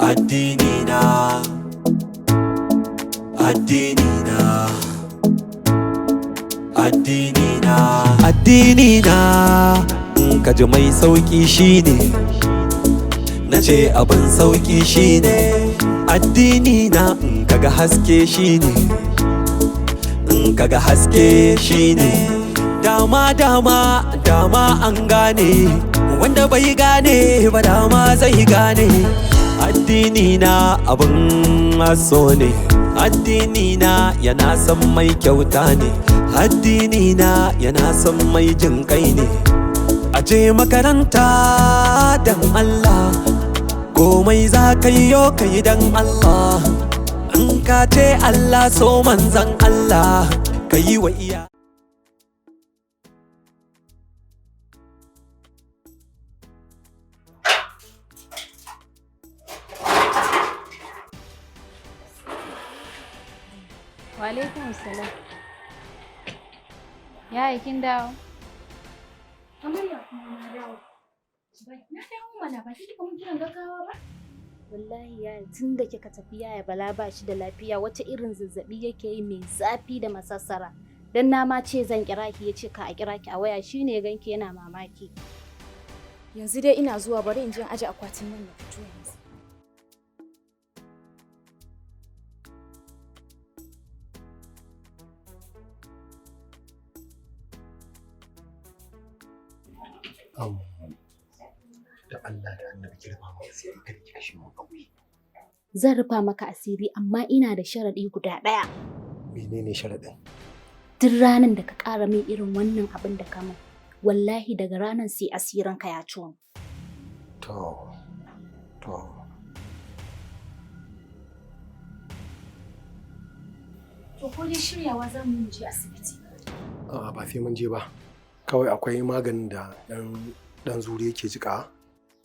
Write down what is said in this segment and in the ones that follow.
Addini na, addini na, addini na, addini na. In ka ji mai sauki shine, na ce abin sauki shine addini na. In kaga haske shine, in kaga haske shine. Dama dama dama an gane, wanda bai gane ba dama zai gane. Addini na abin so ne, addini na yana son mai kyauta ne, addini na yana son mai jin kai ne. Aje makaranta dan Allah, komai za ka yi yo ka yi dan Allah. In ka ce Allah, so manzan Allah, ka yi wa iya. Walaikum salam. Yaya, kin dawo? Kamar ya kuma na dawo. Na dawo mana, ba shi kika mun kiran gaggawa ba? Wallahi yaya, tun da kika tafi, yaya Bala ba shi da lafiya, wata irin zazzabi yake yi mai zafi da masassara. Dan na ma ce zan kira ki, yace ka a kira ki a waya, shine ya ganki yana mamaki. Yanzu dai ina zuwa, bari in je in aje akwatin nan na fito yanzu. Da Allah da Annabi ki rufa min asiri, kada ki kashe mun aure. Zan rufa maka asiri, amma ina da sharaɗi guda ɗaya. Menene sharaɗin? Duk ranar da ka ƙara min irin wannan abin da ka min, wallahi daga ranar sai asirinka ya ci. To. To, ko dai shiryawa za mu je asibiti? A'a, ba sai mun je ba. Kawai akwai maganin da ɗan ɗan zuri yake jiƙa.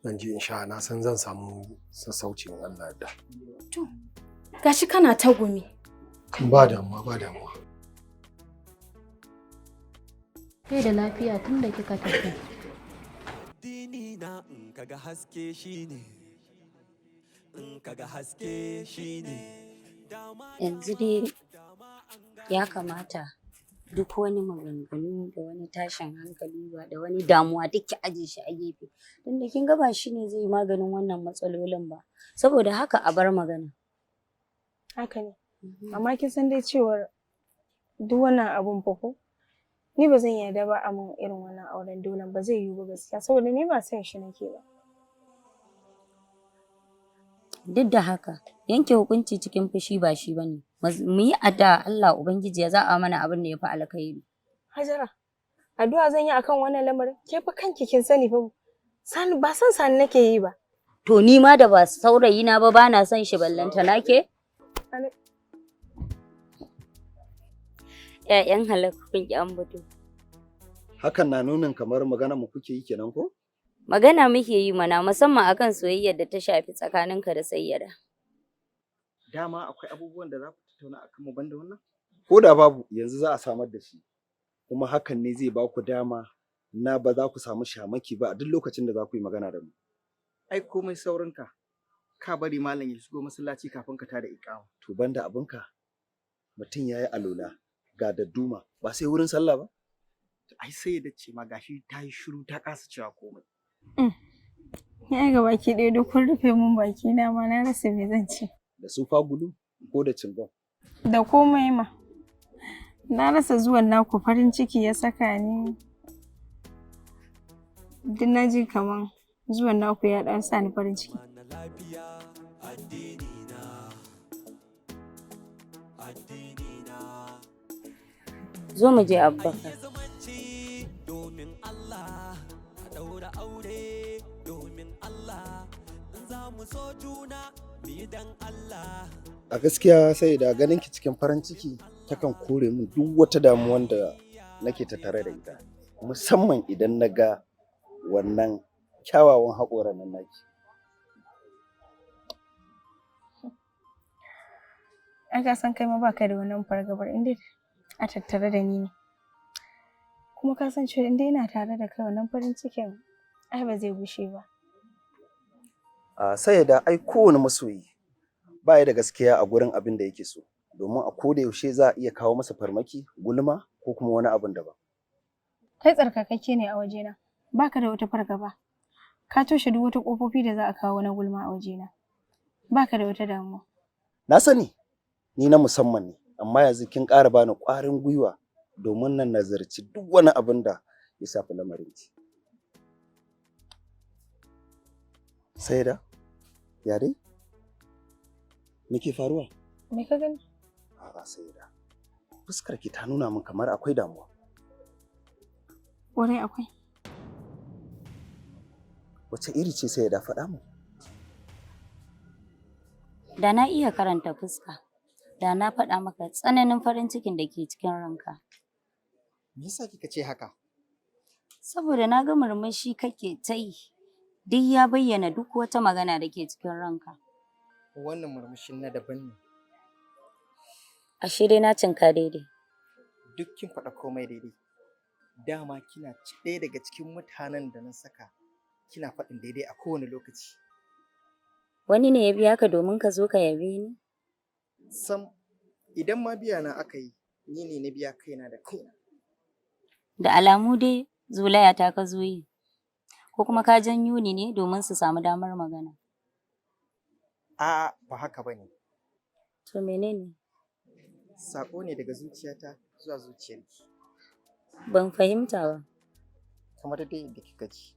Zan je in sha, na san zan samu sassauci in Allah yarda. To, gashi kana ta gumi. Ba damuwa, ba damuwa. Kai da lafiya tun da kika tafi. Addini na, in kaga haske shine, in kaga haske shine. Yanzu dai ya kamata duk wani maganganu da wani tashin hankali ba da wani damuwa duk ki aje shi a gefe, tunda kin ga ba shi ne zai yi maganin wannan matsalolin ba. Saboda haka a bar magana. Haka ne. Amma kin san dai cewar duk wannan abun fa ko? Ni ba zan yarda ba a mun irin wannan auren dolen, ba zai yiwu ba gaskiya, saboda ni ba son shi nake ba. Duk da haka, yanke hukunci cikin fushi ba shi bane. Mu yi addu'a Allah Ubangiji ya zaɓa mana abin da ya fi alkhairi. Hajara, addu'a zan yi akan wannan lamarin? Ke fa kanki kin sani fa Sani ba son Sani nake yi ba. To, ni ma da ba saurayi na ba, bana son shi, ballantana ke. Ƴaƴan halak kun ki ambato. Hakan na nunin kamar magana mu kuke yi kenan ko? Magana muke yi mana, musamman akan soyayyar da ta shafi tsakaninka da Sayyada. Dama akwai abubuwan da za ku tattauna akan mu banda wannan? Ko da babu, yanzu za a samar da shi. Kuma hakan ne zai ba ku dama na ba za ku samu shamaki ba a duk lokacin da za ku yi magana da mu. Ai komai saurinka. Ka bari malam ya shigo masallaci kafin ka tada iƙama. To, banda abinka, mutum ya yi alola ga dadduma, ba sai wurin sallah ba? Ai sai da ce ma gashi ta yi shiru, ta kasa cewa komai. Ya ga baki ɗaya duk kun rufe mun baki na ma, na rasa me zan ce. Da sufa gulu ko da cingam? Da komai ma. Na rasa zuwan naku farin ciki ya saka ni. Duk na ji kaman zuwan naku ya ɗan sa ni farin ciki. Na lafiya, addini na, addini na. Zo mu je, Abubakar. Zumunci domin Allah, a ɗaura aure domin Allah, in za mu so juna mu yi dan Allah. A gaskiya sai da ganin ki cikin farin ciki takan kore min duk wata damuwan da nake tattare da ita. Musamman idan na ga wannan kyawawan haƙoran nan naki. Ai ka san kai ma baka da wannan fargabar in dai a tattare da ni ne. Kuma ka san cewa in dai ina tare da kai, wannan farin cikin ai ba zai gushe ba. A Sayyada, ai kowane masoyi ba ya da gaskiya a gurin abin da yake so, domin a koda yaushe za a iya kawo masa farmaki, gulma ko kuma wani abin daban. Kai tsarkakakke ne a wajena, baka da wata fargaba. Ka toshe duk wata ƙofofi da za a kawo na gulma a wajena. Baka da wata damuwa. Na sani ni na musamman ne, amma yanzu kin ƙara bani ƙwarin gwiwa domin na nazarci duk wani abin da ya shafi lamarinki. Sayyada, ya dai? Me ke faruwa? Me ka gani? A'a Sayyada, fuskar ki ta nuna min kamar akwai damuwa. Ƙwarai akwai. Wace iri ce, Sayyada? Faɗa min. Da na iya karanta fuska, da na faɗa maka tsananin farin cikin da ke cikin ranka. Me yasa kika ce haka? Saboda na ga murmushi kake ta yi, duk ya bayyana duk wata magana da ke cikin ranka. Wannan murmushin na daban ne. Ashe dai na cinka daidai. Duk kin faɗa komai daidai. Dama kina ɗaya daga cikin mutanen da na saka kina faɗin daidai a kowane lokaci. Wani ne ya biya ka domin ka zo ka yabe ni? Sam, idan ma biya na aka yi, ni ne na biya kaina da kaina. Da alamu dai zolaya ta ka zo yi, ko kuma ka janyo ni ne domin su samu damar magana. A'a, ba haka ba ne. To menene? Saƙo ne daga zuciyata zuwa zuciyarki. Ban fahimta ba. Kamar dai yadda kika ji.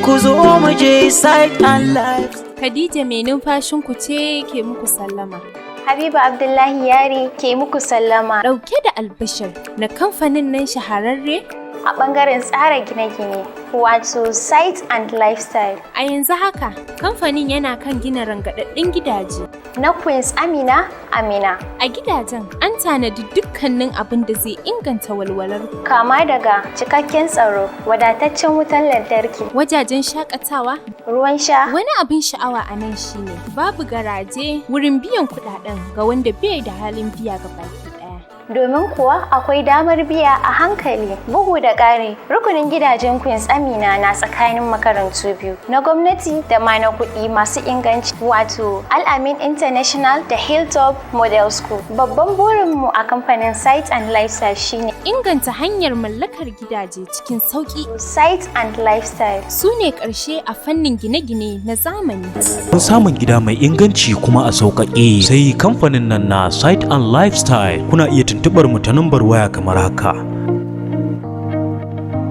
Ku zo mu je Site and Life. Khadija mai numfashin ku ce ke muku sallama. Habiba Abdullahi Yari ke muku sallama. Ɗauke da albishir na kamfanin nan shahararre a ɓangaren tsara gine-gine, wato Site and Lifestyle. A yanzu haka kamfanin yana kan gina rangaɗaɗɗun gidaje na Queens Amina Amina. A gidajen an tanadi dukkanin abin da zai inganta walwalar ku. Kama daga cikakken tsaro, wadataccen wutan lantarki, wajajen shakatawa, ruwan sha. Wani abin sha'awa a nan shine babu garaje wurin biyan kuɗaɗen ga wanda bai da halin biya ga baki ɗaya. Domin kuwa akwai damar biya a hankali. Bugu da ƙari, rukunin gidajen Queens Amina na tsakanin makarantu biyu, na gwamnati da ma na kuɗi masu inganci, wato Al-Amin International da Hilltop Model School. Babban burinmu a kamfanin Site and Lifestyle shine inganta hanyar mallakar gidaje cikin sauƙi. Site and Lifestyle su ne ƙarshe a fannin gine-gine na zamani. Don samun gida mai inganci kuma a sauƙaƙe, sai kamfanin nan na Site and Lifestyle. Kuna iya tuntuɓar mu ta nambar waya kamar haka.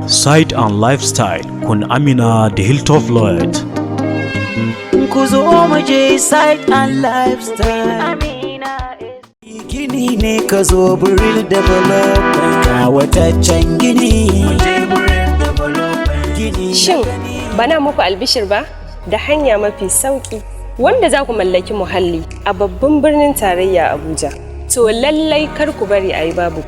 Site and Lifestyle, Queen Amina da Hilltop Lloyd. Ku zo mu je Site and Lifestyle. Gini ne ka zo Buril Development, kawataccen gini. Gini. Shin bana muku albishir ba da hanya mafi sauƙi wanda za ku mallaki muhalli a babban birnin tarayya Abuja? To lallai kar ku bari a yi babu.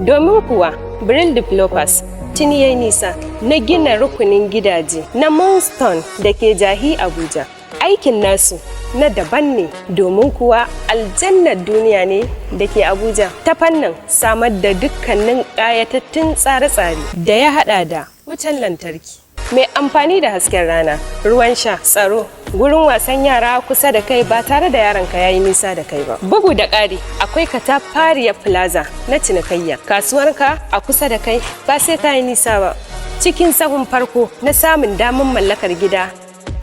Domin kuwa Brill Developers tuni yayi nisa na gina rukunin gidaje na Moonstone da ke Jahi, Abuja. Aikin nasu na daban ne, domin kuwa aljannar duniya ne da ke Abuja ta fannin samar da dukkanin ƙayatattun tsare-tsare da ya haɗa da wutan lantarki mai amfani da hasken rana, ruwan sha, tsaro, gurin wasan yara kusa da kai ba tare da yaronka ya yi nisa da kai ba. Bugu da ƙari, akwai katafariyar plaza na cinikayya, kasuwarka a kusa da kai ba sai ka yi nisa ba. Cikin sahun farko na samun damar mallakar gida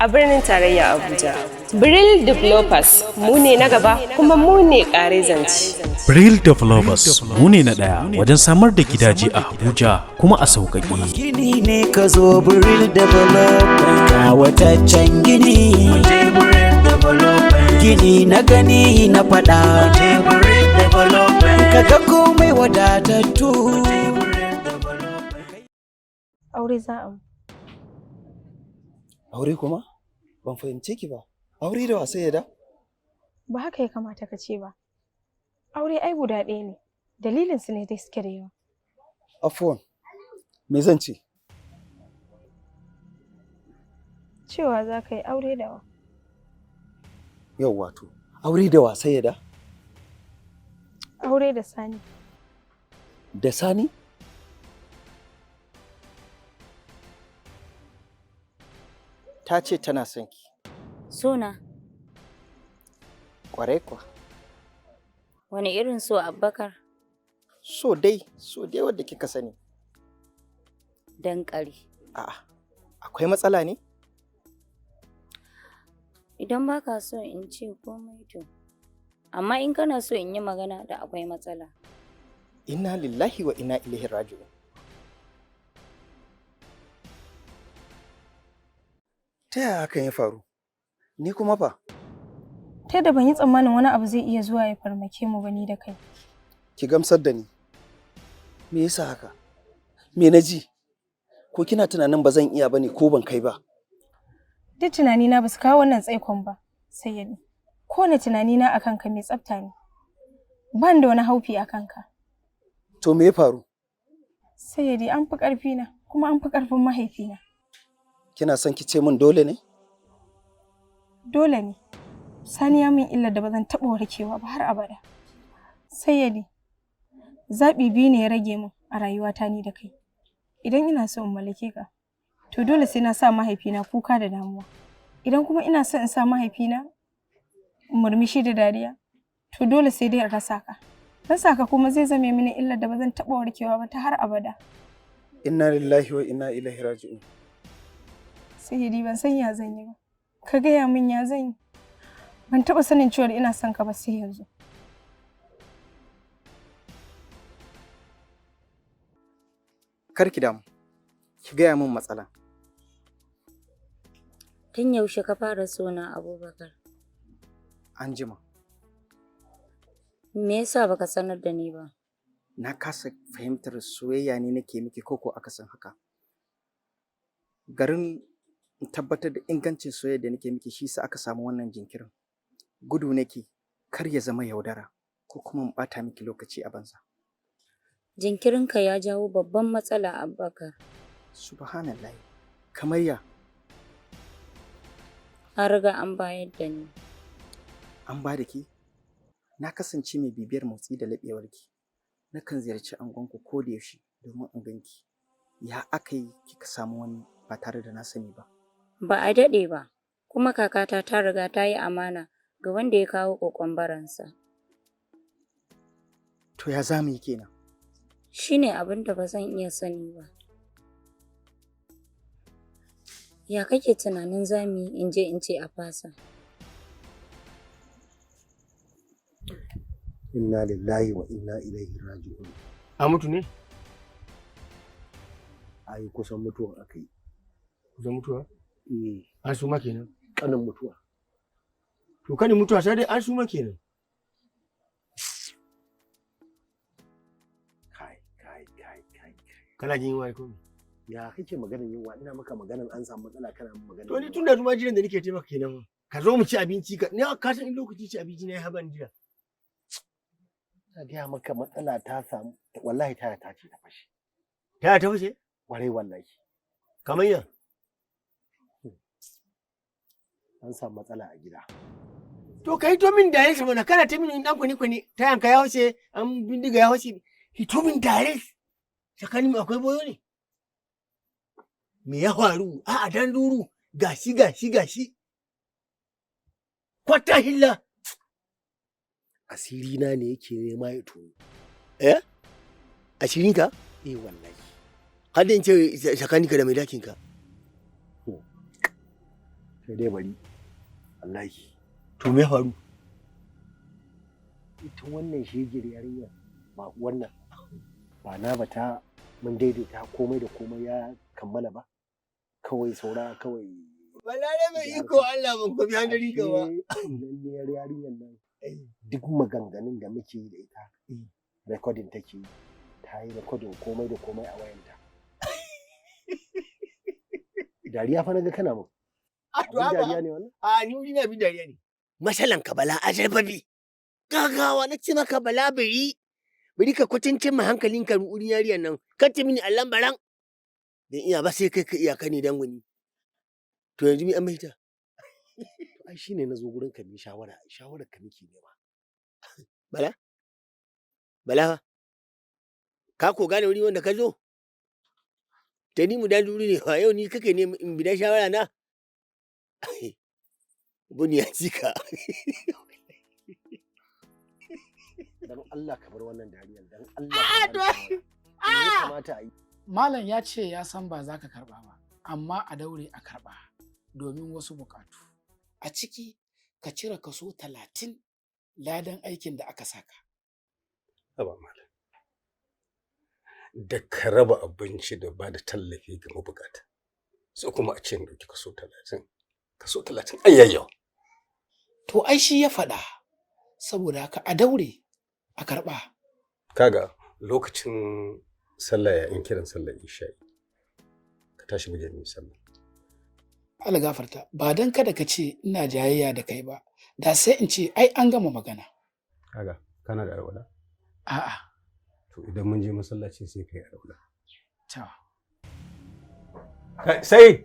a birnin tarayya Abuja. Brill Developers, mu ne na gaba kuma mu ne ƙare zance. Brill Developers, mu ne na ɗaya wajen samar da gidaje a Abuja kuma a sauƙaƙe. Gini ne ka zo Buril Development, kawataccen gini. Gini na gani na faɗa. Kaga komai wadatattu. Aure za a mu. Aure kuma? Ban fahimce ki ba. Aure da wa, Sayyada? Ba haka ya kamata ka ce ba. Aure ai guda ɗaya ne. Dalilin su ne dai suke da yawa. Afuwan, me zan ce? Cewa za ka yi aure da wa. Yau wato, aure da wa, Sayyada? Aure da Sani. Da Sani? Ta ce tana son ki. Sona, Kwarai kuwa. wani irin so Abubakar? So dai wadda kika sani. Dankali. A'a, akwai matsala ne? Idan ba ka so in ce komai to. Amma in kana so in yi magana da akwai matsala. Inna lillahi wa inna ilaihi raji'un. Ta yaya hakan ya faru? Ni kuma fa? Ta yadda ban yi tsammanin wani abu zai iya zuwa ya farmake mu ba ni da kai. Ki gamsar da ni. Me yasa haka? Me na ji? Ko kina tunanin ba zan iya bane ko ban kai ba? Duk tunanina ba su kawo wannan tsaikon ba, Sayyadi. Kowane tunanina a kanka mai tsafta ne. Ban da wani haufi a kanka. To me ya faru? Sayyadi, an fi ƙarfina, kuma an fi ƙarfin mahaifina. Kina son ki ce min dole ne? Dole ne. Sani ya min illar da ba zan taɓa warkewa ba har abada. Sayyadi, zaɓi biyu ne ya rage min a rayuwata ni da kai. Idan ina so in mallake ka, to dole sai na sa mahaifina kuka da damuwa. Idan kuma ina so in sa mahaifina murmushi da dariya, to dole sai dai in rasa ka. Rasa ka kuma zai zame mini illar da ba zan taɓa warkewa ba ta har abada. Inna lillahi wa inna ilaihi raji'un. Sayyadi, ban san ya zan yi ba. Ka gaya min ya zan yi. Ban taɓa sanin cewar ina son ka ba sai yanzu. Kar ki damu. Ki gaya min matsala. Tun yaushe ka fara sona, Abubakar? An jima. Me yasa baka sanar da ni ba? Na kasa fahimtar soyayya ne nake miki koko akasin haka. Garin in tabbatar da ingancin soyayya da nake miki shi sa aka samu wannan jinkirin. Gudu nake kar ya zama yaudara ko kuma in ɓata miki lokaci a banza. Jinkirinka ya jawo babban matsala, Abubakar. Subhanallah. Kamar ya? An riga an bayar da ni. An ba da ke? Na kasance mai bibiyar motsi da laɓewarki. Nakan ziyarci angonku ko da yaushe domin in ganki. Ya aka yi kika samu wani ba tare da na sani ba? Ba a daɗe ba, kuma kakata ta riga ta yi amana ga wanda ya kawo ƙoƙon baransa. To ya za mu yi kenan? Shi ne abin da ba zan iya sani ba. Ya kake tunanin za mu yi in je in ce a fasa? Inna lillahi wa inna ilaihi raji'un. A mutu ne? Ai kusan mutuwan aka yi. Kusan mutuwa? Eh. An suma kenan. Kanin mutuwa. To kanin mutuwa sai dai an suma kenan. Kai kai kai kai. Kana jin yunwa ko? Ya kake maganar yunwa? Ina maka maganar an samu matsala kana min maganar. To ni tun da zuma jiran da nake taimaka kenan. Ka zo mu ci abinci ka ni ka san in lokaci ci abinci na ya haban jira. Na gaya maka matsala ta samu, wallahi taya ta ce ta fashe. Taya ta fashe? Warai wallahi. Kamar ya? An samu matsala a gida. To ka hito min da yasa mana, kana ta min dan kwani kwani tayan ka ya fashe, an bindiga ya fashe, hito min dare. Tsakanin mu akwai boyo ne? Me ya faru? A'a dan duru gashi gashi gashi. Kwata hilla. Asiri na ne yake nema ya tono. Eh? Asirin ka? Eh wallahi. Har da in ce tsakaninka da mai dakin ka. Sai dai bari. Wallahi. To me ya faru? Ita wannan shegiyar yarinya ba wannan ba na bata mun daidaita komai da komai ya kammala ba. Kawai saura kawai. Balare mai iko Allah ban kwabi hanzari ka ba. Lalliyar yarinyar nan duk maganganun da muke yi da ita recording take yi. Ta yi recording komai da komai a wayanta. Dariya fa naga kana mun. A to Abin dariya ne wannan? A ni wuri na abin dariya ne. Masalan ka Bala azarbabi. Gagawa na ce maka Bala bari. Bari ka kwatancin ma hankalinka wurin yariyar nan. Ka ce mini Allah baran. Dan iya ba sai kai ka iya ka ne dan wani. To yanzu mi an mahita? To ai shine na zo gurin ka mu yi shawara, shawarar ka nake nema. Bala? Bala fa? Ka ko gane wuri wanda ka zo? Ta ni mu dan duri ne fa yau ni kake ne in bi shawara na? Buni ya cika. Dan Allah ka bar wannan dariyar, dan Allah ka bar. Me kamata a yi? Malam ya ce ya san ba za ka karɓa ba, amma a daure a karɓa domin wasu buƙatu. A ciki ka cire kaso 30 ladan aikin da aka saka. Haba malam. Da ka raba abinci da ba da tallafi ga mabukata, sai kuma a ce in ɗauki kaso 30. Kaso 30 ai yayi yawa. To ai shi ya faɗa, saboda haka a daure a karɓa. Kaga lokacin sallah ya in kiran sallar isha'i. Ka tashi mu je mu yi sallah. Allah gafarta, ba don kada ka ce ina jayayya da kai ba, da sai in ce ai an gama magana. Kaga kana da alwala? A'a. To idan mun je masallaci sai kai alwala. To. Sai!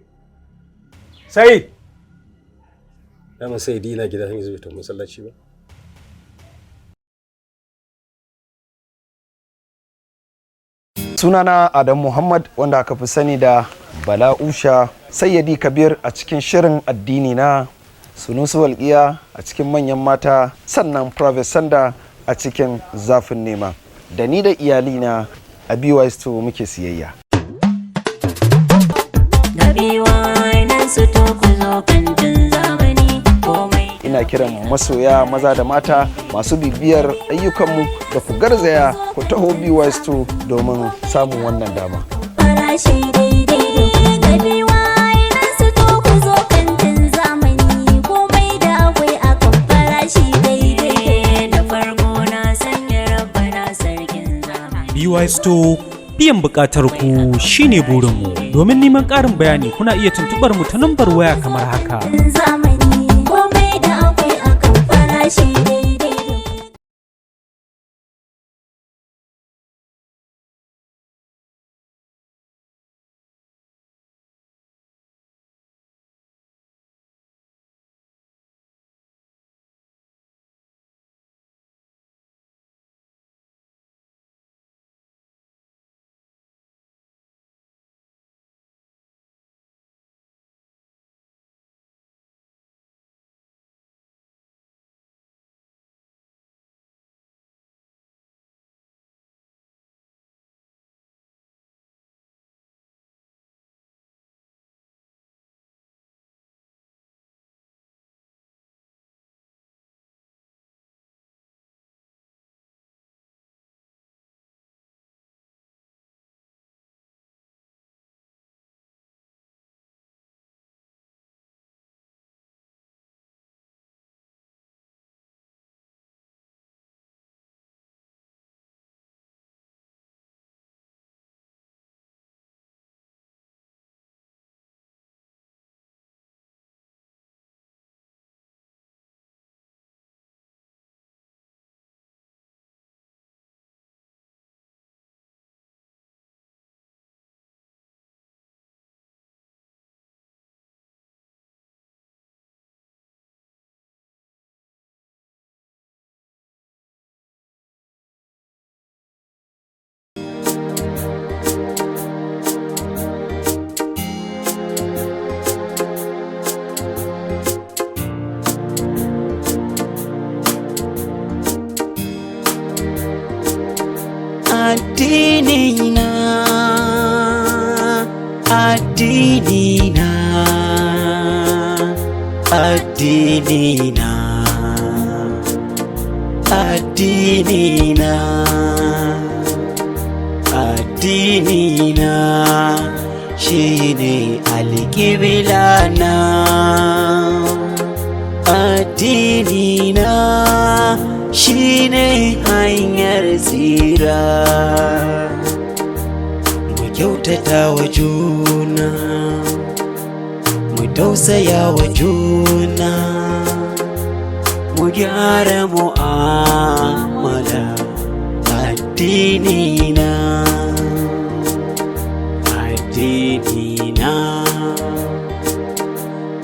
Sai! Dama sai dina gida sun yi zuwa masallaci ba. Sunana Adam Muhammad, wanda aka fi sani da Bala Usha, Sayyadi Kabir a cikin shirin Addini Na, Sunusu Walƙiya a cikin Manyan Mata, sannan Private Sanda a cikin Zafin Nema. Da ni da iyalina a BY Store muke siyayya. Ina kiran masoya maza da mata masu bibiyar ayyukanmu da ku garzaya ku taho BY Store domin samun wannan dama. Farashi daidai da BY Store, ku zo kantin zamani, komai da akwai akan farashi daidai. Da farko na sanya Rabbana sarkin zamani. BY Store, biyan bukatar ku shine burinmu. Domin neman ƙarin bayani kuna iya tuntuɓar mu ta nambar waya kamar haka. Zamani komai da akwai akan farashi daidai. Addini na, addini na, addini na, addini na, addini na shine alƙibla na, addini na shine hanyar tsira. Mu kyautata wa juna, mu tausaya wa juna, mu gyara mu'amala. Addini na, addini na,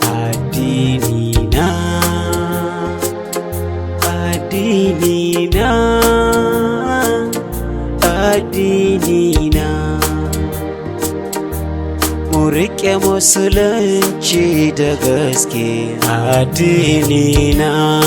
addini na, addini na, addini na, mu riƙe Rike musulunci da gaske, addini na.